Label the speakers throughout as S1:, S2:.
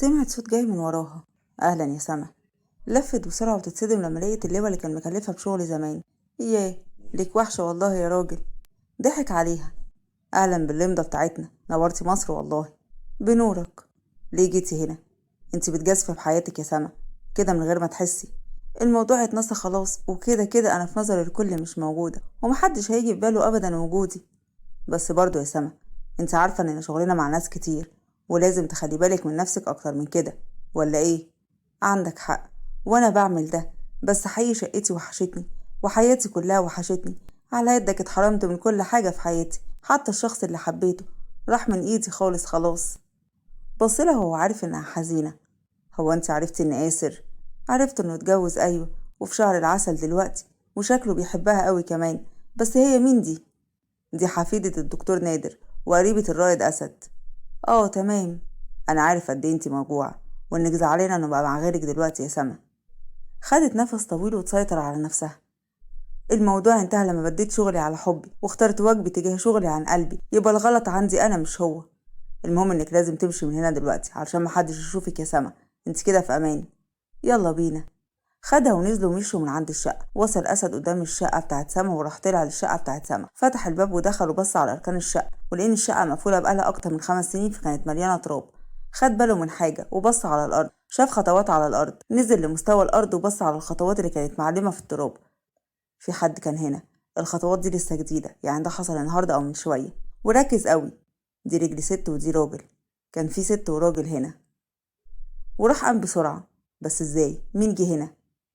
S1: سمعت صوت جاي من وراها. أهلا يا سما. لفت بسرعة وتتصدم لما لقيت اللواء اللي كان مكلفها بشغل زمان. ياه ليك وحشة والله يا راجل. ضحك عليها. أهلا باللمضة بتاعتنا، نورتي مصر والله. بنورك. ليه جيتي هنا؟ انتي بتجازفي بحياتك يا سما كده من غير ما تحسي. الموضوع اتنسى خلاص، وكده كده انا في نظر الكل مش موجودة ومحدش هيجي في باله ابدا وجودي. بس برضو يا سما انت عارفة اننا شغلنا مع ناس كتير، ولازم تخلي بالك من نفسك اكتر من كده، ولا ايه؟ عندك حق وانا بعمل ده، بس حقيقي شقتي وحشتني وحياتي كلها وحشتني. على يدك اتحرمت من كل حاجة في حياتي، حتى الشخص اللي حبيته راح من ايدي خالص خلاص. بصلها وهو عارف انها حزينة. هو انت عرفتي ان آسر؟ عرفت انه اتجوز، ايوه، وفي شهر العسل دلوقتي، وشكله بيحبها قوي كمان. بس هي مين دي؟ دي حفيدة الدكتور نادر وقريبة الرائد أسد. اه تمام، انا عارف قد ايه انتي موجوعة وانك زعلانة انه بقى مع غيرك دلوقتي يا سما. خدت نفس طويل وتسيطر على نفسها. الموضوع انتهى لما بديت شغلي على حبي واخترت واجبي تجاه شغلي عن قلبي، يبقى الغلط عندي انا مش هو. المهم انك لازم تمشي من هنا دلوقتي علشان محدش يشوفك يا سما، انت كده في امان. يلا بينا. خدها ونزلوا ومشوا من عند الشقة. وصل أسد قدام الشقة بتاعت سما وراح طلع للشقة بتاعت سما، فتح الباب ودخل وبص على أركان الشقة، ولقين الشقة مقفولة بقالها أكتر من 5 سنين فكانت مليانة تراب. خد باله من حاجة وبص على الأرض، شاف خطوات على الأرض، نزل لمستوى الأرض وبص على الخطوات اللي كانت معلمة في التراب. في حد كان هنا، الخطوات دي لسه جديدة، يعني ده حصل النهاردة أو من شوية. وركز قوي، دي رجل ست ودي راجل، كان في ست وراجل هنا. وراح قام بسرعة، بس ازاي؟ مين جه هنا؟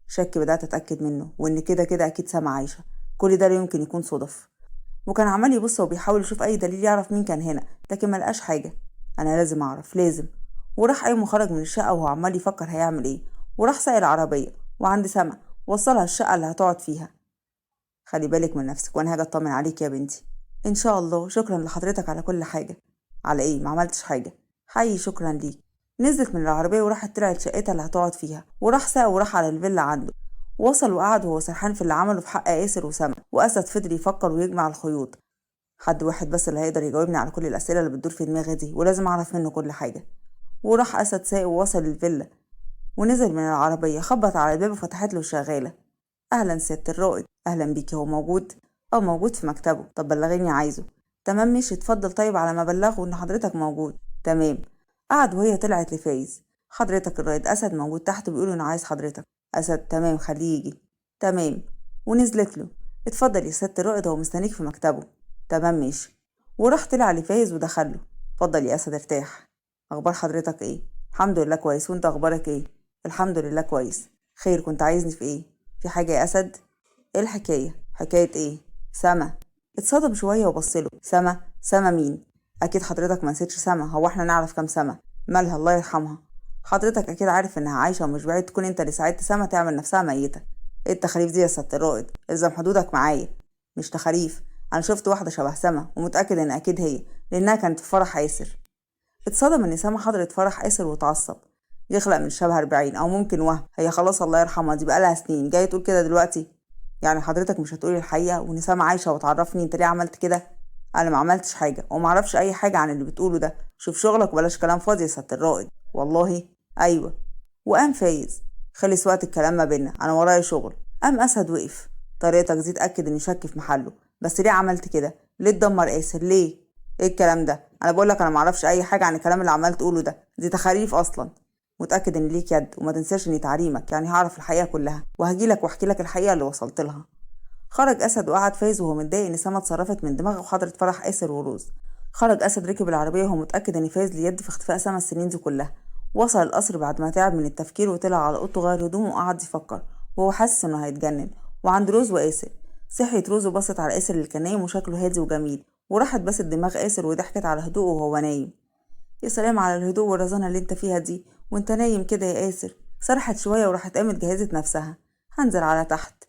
S1: شك بدأت أتأكد منه، وإن كده كده أكيد سما عايشة، كل ده لا يمكن يكون صدف. وكان عمال يبص وبيحاول يشوف أي دليل يعرف مين كان هنا، لكن ما لقاش حاجة. أنا لازم أعرف، لازم. وراح قايم وخرج من الشقة وهو عمال يفكر هيعمل إيه. وراح ساق العربية وعند سما وصلها الشقة اللي هتقعد فيها. خلي بالك من نفسك وأنا هاجي أطمن عليك يا بنتي. إن شاء الله. شكرا لحضرتك على كل حاجة. على إيه؟ ما عملتش حاجة. حقيقي شكرا ليك. نزلت من العربية وراحت طلعت شقتها اللي هتقعد فيها، وراح ساق وراح على الفيلا عنده. وصل وقعد وهو سرحان في اللي عمله في حق آسر وسما. وأسد فضل يفكر ويجمع الخيوط. حد واحد بس اللي هيقدر يجاوبني على كل الأسئلة اللي بتدور في دماغي دي، ولازم أعرف منه كل حاجة. وراح أسد ساق ووصل الفيلا ونزل من العربية، خبط على الباب وفتحت له الشغالة. أهلا سيادة الرائد. أهلا بيكي. هو موجود؟ اه موجود في مكتبه. طب بلغيني عايزه. تمام ماشي اتفضل. طيب على ما بلغه ان حضرتك موجود. تمام. قعد وهي طلعت لفايز. حضرتك الرائد أسد موجود تحت بيقولوا انه عايز حضرتك. أسد تمام خليه يجي. تمام. ونزلت له. اتفضل يا سيادة الرائد هو مستنيك في مكتبه. تمام ماشي. وراح طلع لفايز ودخله. اتفضل يا أسد ارتاح. اخبار حضرتك ايه؟ الحمد لله كويس، وانت اخبارك ايه؟ الحمد لله كويس. خير كنت عايزني في ايه؟ في حاجة يا أسد؟ ايه الحكاية؟ حكاية ايه؟ سما. اتصدم شوية وبصله. سما؟ سما مين؟ اكيد حضرتك ما نسيتش سما، هو احنا نعرف كام سما؟ مالها الله يرحمها؟ حضرتك اكيد عارف انها عايشة ومش بعيد تكون انت اللي ساعدت سما تعمل نفسها ميتة. ايه التخاريف دي يا سيادة الرائد؟ الزم حدودك معايا. مش تخاريف، انا شفت واحدة شبه سما ومتأكد ان اكيد هي، لانها كانت في فرح آسر. اتصدم ان سما حضرت فرح آسر واتعصب. يخلق من شبه 40 او ممكن وهم، هي خلاص الله يرحمها دي بقالها سنين، جاية تقول كده دلوقتي؟ يعني حضرتك مش هتقولي الحقيقة وان سما عايشة وتعرفني انت ليه عملت كده؟ انا ما عملتش حاجة وما اعرفش اي حاجة عن اللي بتقوله ده، شوف شغلك وبلاش كلام فاضي يا سيادة الرائد. والله ايوه. وقام فايز. خلص وقت الكلام ما بينا، انا ورايا شغل. قام اسد وقف. طريقتك دي اتاكد اني شك في محله، بس ليه عملت كده؟ ليه تدمر آسر؟ ليه؟ ايه الكلام ده؟ انا بقولك انا ما اعرفش اي حاجة عن الكلام اللي عمال تقوله ده، دي تخاريف اصلا. متاكد ان ليك يد، وما تنساش اني تعليمك، يعني هعرف الحقيقة كلها وهجيلك واحكي لك الحقيقة اللي وصلت لها. خرج اسد وقعد فايز وهو متضايق ان سما اتصرفت من دماغه وحضرت فرح آسر وروز. خرج اسد ركب العربية وهو متاكد ان فايز ليه يد في اختفاء سما السنين دي كلها. وصل القصر بعد ما تعب من التفكير وطلع على اوضته غير هدومه وقعد يفكر وهو حاسس انه هيتجنن. وعند روز وآسر. صحيت روز وبصت على آسر اللي كان نايم وشكله هادي وجميل، وراحت بست دماغ آسر وضحكت على هدوءه وهو نايم. يا سلام على الهدوء والرزانه اللي انت فيها دي وانت نايم كده يا آسر. سرحت شوية وراحت قامت جهزت نفسها. هنزل على تحت.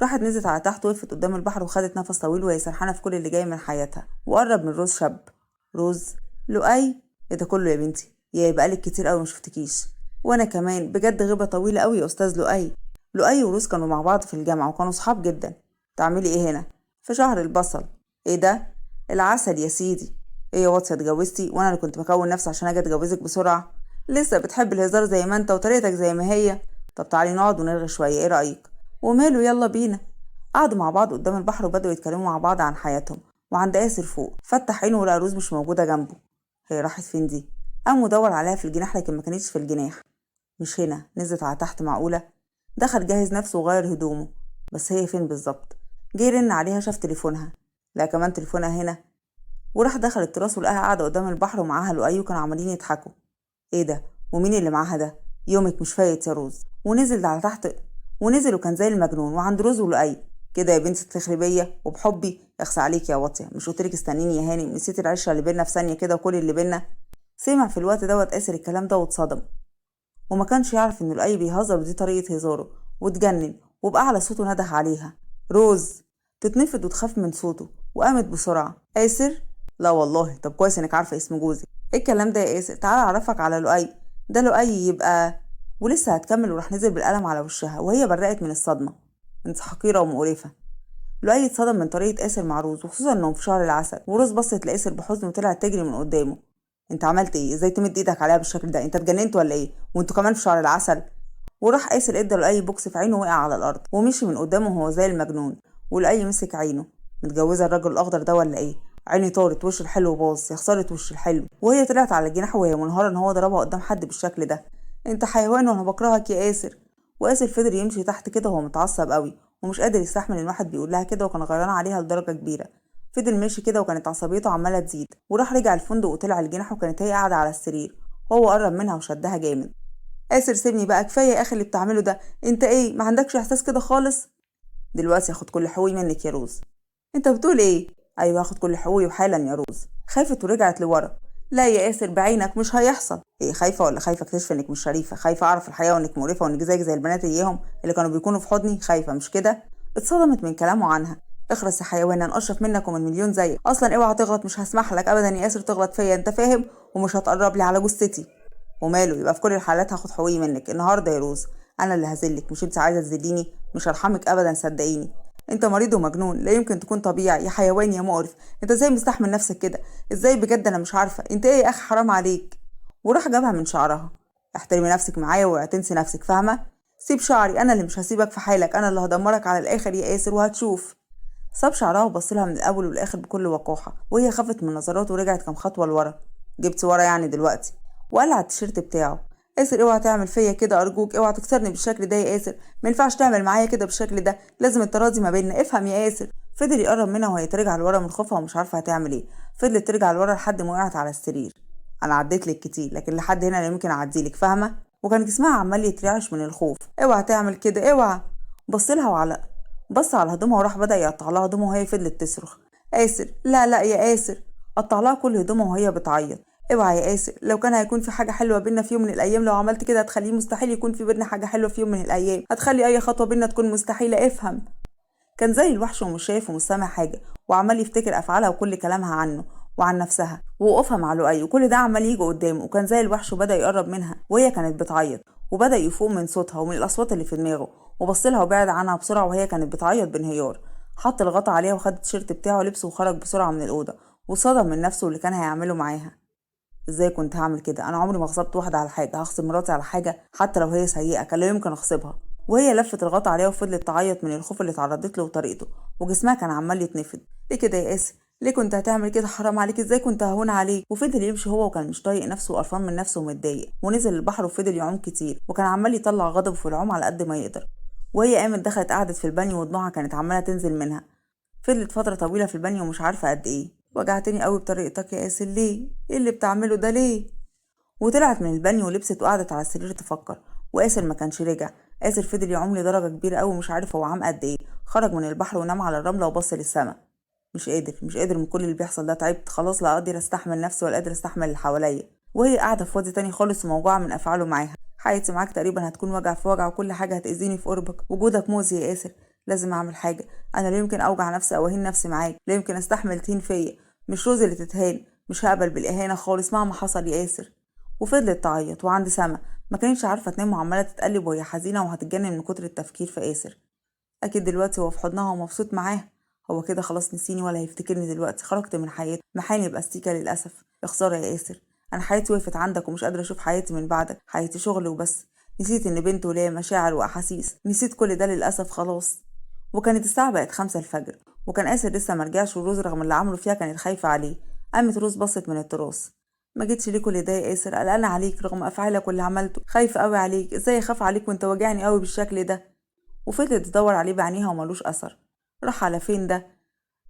S1: راحت نزلت على تحت وقفت قدام البحر وخدت نفس طويل وهي سرحانه في كل اللي جاي من حياتها. وقرب من روز شاب. روز؟ لؤي؟ ايه ده كله يا بنتي؟ يا بقالك كتير قوي ما شفتكيش. وانا كمان بجد غيبه طويلة قوي يا استاذ لؤي. لؤي وروز كانوا مع بعض في الجامعة وكانوا صحاب جدا. تعملي ايه هنا؟ في شهر البصل. ايه ده؟ العسل يا سيدي. ايه يا واطية اتجوزتي وانا اللي كنت بكون نفسي عشان اجي اتجوزك بسرعة؟ لسه بتحب الهزار زي ما انت وطريقتك زي ما هي. طب تعالي نقعد ونرغي شوية، ايه رأيك؟ وماله، يلا بينا. قعدوا مع بعض قدام البحر وبدأوا يتكلموا مع بعض عن حياتهم. وعند آسر فوق فتح عينه ولقى روز مش موجودة جنبه. هي راحت فين دي؟ قام ودور عليها في الجناح لكن ما كانتش في الجناح. مش هنا، نزلت على تحت. معقولة؟ دخل جهز نفسه وغير هدومه، بس هي فين بالظبط؟ جه يرن عليها شاف تليفونها، لا كمان تليفونها هنا. وراح دخل التراس ولقاها قاعدة قدام البحر ومعاها لؤي وكانوا عمالين يضحكوا. ايه ده؟ ومين اللي معاها ده؟ يومك مش فايت يا روز. ونزل على تحت ونزل وكان زي المجنون. وعند روز ولؤي، كده يا بنتي تخربيه وبحبي، اخس عليك يا واطية، مش قلتلك استنيني يا هاني؟ نسيتي العشرة اللي بينا في ثانية كده وكل اللي بينا. سمع في الوقت دوت آسر الكلام ده واتصدم، وما كانش يعرف ان لؤي بيهزر ودي طريقه هزاره، واتجنن وبأعلى صوته نده عليها روز. تتنفض وتخاف من صوته وقامت بسرعة. آسر؟ لا والله، طب كويس انك عارفه اسم جوزي. ايه الكلام ده يا آسر؟ تعالى اعرفك على لؤي، ده لؤي يبقى. ولسه هتكمل وراح نزل بالقلم على وشها وهي برقت من الصدمة. انت حقيرة ومقرفه. لؤي اتصدم من طريقه آسر مع روز، وخصوصا انهم في شهر العسل. وروز بصت لآسر بحزن وطلعت تجري من قدامه. انت عملت ايه؟ ازاي تمد ايدك عليها بالشكل ده؟ انت اتجننت ولا ايه؟ وانتوا كمان في شهر العسل. وراح آسر ادى لؤي بوكس في عينه وقع على الارض ومشي من قدامه وهو زي المجنون. ولؤي مسك عينه، متجوزة الراجل الاخضر ده ولا ايه؟ عيني طارت، وش الحلو باظ، يا خسارة وش الحلو. وهي طلعت على الجناح وهي منهاره ان هو ضربها قدام حد بالشكل ده. انت حيوان وانا بكرهك يا آسر. وآسر فضل يمشي تحت كده وهو متعصب قوي ومش قادر يستحمل ان واحد بيقول لها كده، وكان غيران عليها لدرجة كبيرة. فضل ماشي كده وكانت عصبيته عماله تزيد. وراح رجع الفندق وطلع الجناح وكانت هي قاعدة على السرير. هو قرب منها وشدها جامد. آسر سيبني بقى، كفاية يا اخي اللي بتعمله ده، انت ايه ما عندكش احساس كده خالص؟ دلوقتي هاخد كل حقوقي منك يا روز. انت بتقول ايه؟ ايوه هاخد كل حقوقي وحالا يا روز. خافت ورجعت لورا. لا يا آسر بعينك مش هيحصل. ايه خايفة ولا خايفة اكتشف انك مش شريفه؟ خايفة اعرف الحقيقة وانك مقرفة وانك زيك زي البنات اياهم اللي كانوا بيكونوا في حضني؟ خايفة مش كده؟ اتصدمت من كلامه عنها. اخرس يا حيوان، انا اشرف منك ومن مليون زيك، اصلا اوعى تغلط، مش هسمح لك ابدا يا آسر تغلط فيا، انت فاهم؟ ومش هتقرب لي على جثتي. وماله، يبقى في كل الحالات هاخد حقوقي منك النهارده يا روز، انا اللي هذلك، مش انت عايزه تذليني، مش هرحمك ابدا صدقيني. انت مريض ومجنون، لا يمكن تكون طبيعي يا حيوان يا مقرف، انت ازاي مستحمل نفسك كده؟ ازاي بجد انا مش عارفه انت ايه يا اخي، حرام عليك. وراح جابها من شعرها. احترمي نفسك معايا وتنسي نفسك، فاهمه؟ سيب شعري، انا اللي مش هسيبك في حالك، انا اللي هدمرك على الاخر يا آسر وهتشوف. ساب شعرها وبص لها من الاول والاخر بكل وقاحه، وهي خافت من نظراته ورجعت كام خطوة لورا. جبت ورا يعني دلوقتي. وقلع التيشيرت بتاعه. آسر اوعى تعمل فيا كده ارجوك، اوعى تكسرني بالشكل ده يا آسر، ما ينفعش تعمل معايا كده بالشكل ده، لازم التراضي ما بيننا، افهم يا آسر. فضل يقرب منها وهي ترجع لورا من خوفها ومش عارفه هتعمل ايه. فضلت ترجع لورا لحد ما وقعت على السرير. انا عديت لك كتير لكن لحد هنا لا يمكن اعديلك، فاهمه؟ وكان جسمها عمال يترعش من الخوف. اوعى تعمل كده اوعى. بص لها وعلى بص على هدومها وراح بدا يقطع لها هدومها وهي فضلت تصرخ. آسر لا لا يا آسر. قطع لها كل هدومها وهي بتعيط. اوعى يا آسر، لو كان هيكون في حاجة حلوة بينا في يوم من الايام، لو عملت كده هتخليه مستحيل يكون في بينا حاجة حلوة في يوم من الايام، هتخلي اي خطوة بينا تكون مستحيلة، افهم. كان زي الوحش ومش شايف ومش سامع حاجة، وعمال يفتكر افعالها وكل كلامها عنه وعن نفسها ووقوفها مع لؤي، وكل ده عمال يجي قدامه. وكان زي الوحش وبدا يقرب منها وهي كانت بتعيط، وبدا يفوق من صوتها ومن الاصوات اللي في دماغه، وبص لها وبعد عنها بسرعة وهي كانت بتعيط بانهيار. حط الغطا عليها وخد التيشيرت بتاعه لبسه وخرج بسرعة من الاوضة، وصدم من نفسه اللي كان هيعمله معاها. ازاي كنت هعمل كده؟ انا عمري ما غصبت واحدة على حاجة، هغصب مراتي على حاجة حتى لو هي سيئه كان لا يمكن اغصبها. وهي لفت الغطا عليها وفضلت تعيط من الخوف اللي اتعرضت له وطريقته، وجسمها كان عمال يتنفض. ليه كده يا آسر؟ ليه كنت هتعمل كده؟ حرام عليك، ازاي كنت ههون عليك؟ وفضل يمشي هو وكان مش طايق نفسه وقرفان من نفسه ومتضايق. ونزل البحر وفضل يعوم كتير، وكان عمال يطلع غضبه في العوم على قد ما يقدر. وهي قامت دخلت قعدت في البانيو ودموعها كانت عماله تنزل منها. فضلت فترة طويلة في البانيو ومش عارفه قد ايه. وجعتني قوي بطريقتك يا آسر، ليه؟ ايه اللي بتعمله ده ليه؟ وطلعت من البانيو ولبست وقعدت على السرير تفكر. وآسر ما كانش رجع. آسر فضل يعوم لدرجة كبيرة قوي مش عارف هو عام قد ايه. خرج من البحر ونام على الرملة وبص للسما. مش قادر، مش قادر من كل اللي بيحصل ده، تعبت خلاص، لا قادر استحمل نفسي ولا قادر استحمل اللي حواليا. وهي قاعدة في وادي تاني خالص وموجوعه من افعاله معاها. حياتي معاك تقريبا هتكون وجع في وجع، وكل حاجة هتاذيني في قربك، وجودك مؤذي يا آسر، لازم اعمل حاجة، انا لا يمكن اوجع نفسي او اهين نفسي معاك، لا يمكن استحمل تهين فيا، مش روز اللي تتهان، مش هقبل بالاهانه خالص مهما حصل يا آسر. وفضلت تعيط. وعند سما ما كانتش عارفه تنام وعماله تتقلب وهي حزينة وهتتجنن من كتر التفكير في آسر. اكيد دلوقتي هو في حضنها ومبسوط معاها، هو كده خلاص نسيني ولا هيفتكرني دلوقتي، خرجت من حياته، محاني باستيكه للاسف. يا خسارة يا آسر، انا حياتي وقفت عندك ومش قادرة اشوف حياتي من بعدك، حياتي شغل وبس. نسيت ان بنت وليا مشاعر واحاسيس، نسيت كل ده للاسف خلاص. وكانت الساعة بقت 5 الفجر، وكان آسر لسه مرجعش، وروز رغم اللي عمله فيها كانت خايفة عليه. قامت روز بصت من التراس، ما جيتش ليه كل ده يا آسر؟ قلقانة عليك رغم افعالك واللي عملته، خايفة قوي عليك، ازاي اخاف عليك وانت واجعني قوي بالشكل ده؟ وفضلت تدور عليه بعينيها وملوش اثر. راح على فين ده؟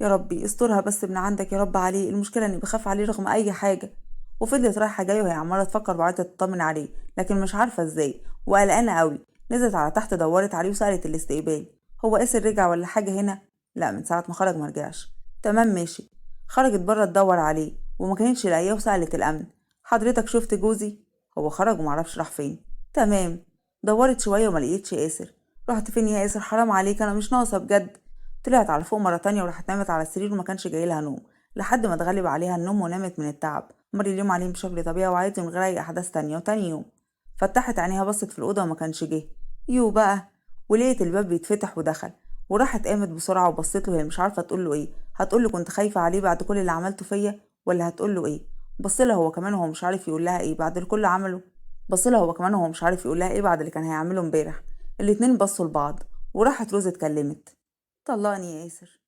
S1: يا ربي استرها بس من عندك يا رب عليه، المشكلة اني بخاف عليه رغم اي حاجة. وفضلت رايحة جاية وهي عماله تفكر وعايزه تطمن عليه، لكن مش عارفه ازاي وقلقانه قوي. نزلت على تحت دورت عليه وسالت الاستقبال، هو آسر رجع ولا حاجة هنا؟ لا، من ساعة ما خرج مرجعش. تمام ماشي. خرجت بره تدور عليه وما كانتش لاقياه، وسالت الامن، حضرتك شفت جوزي؟ هو خرج ومعرفش راح فين. تمام. دورت شوية وما لقيتش آسر. رحت فين يا آسر؟ حرام عليك انا مش ناقصه بجد. طلعت على فوق مرة تانية وراحت نامت على السرير وما كانش جاي لها نوم، لحد ما اتغلب عليها النوم ونامت من التعب. مر اليوم عليهم بشكل طبيعي وعادي من غير اي احداث تانية. وتاني يوم فتحت عينيها بصت في الاوضة وما كانش جه. يو بقى، ولقيت الباب بيتفتح ودخل، وراحت قامت بسرعة وبصت له، هي مش عارفه تقول له ايه. هتقول له كنت خايفة عليه بعد كل اللي عملته فيا، ولا هتقول له ايه؟ بص لها هو كمان وهو مش عارف يقول لها ايه بعد الكل عمله. بص لها هو كمان وهو مش عارف يقول لها ايه بعد اللي كان هيعمله امبارح. الاتنين بصوا لبعض، وراحت روز اتكلمت، طلقني يا آسر.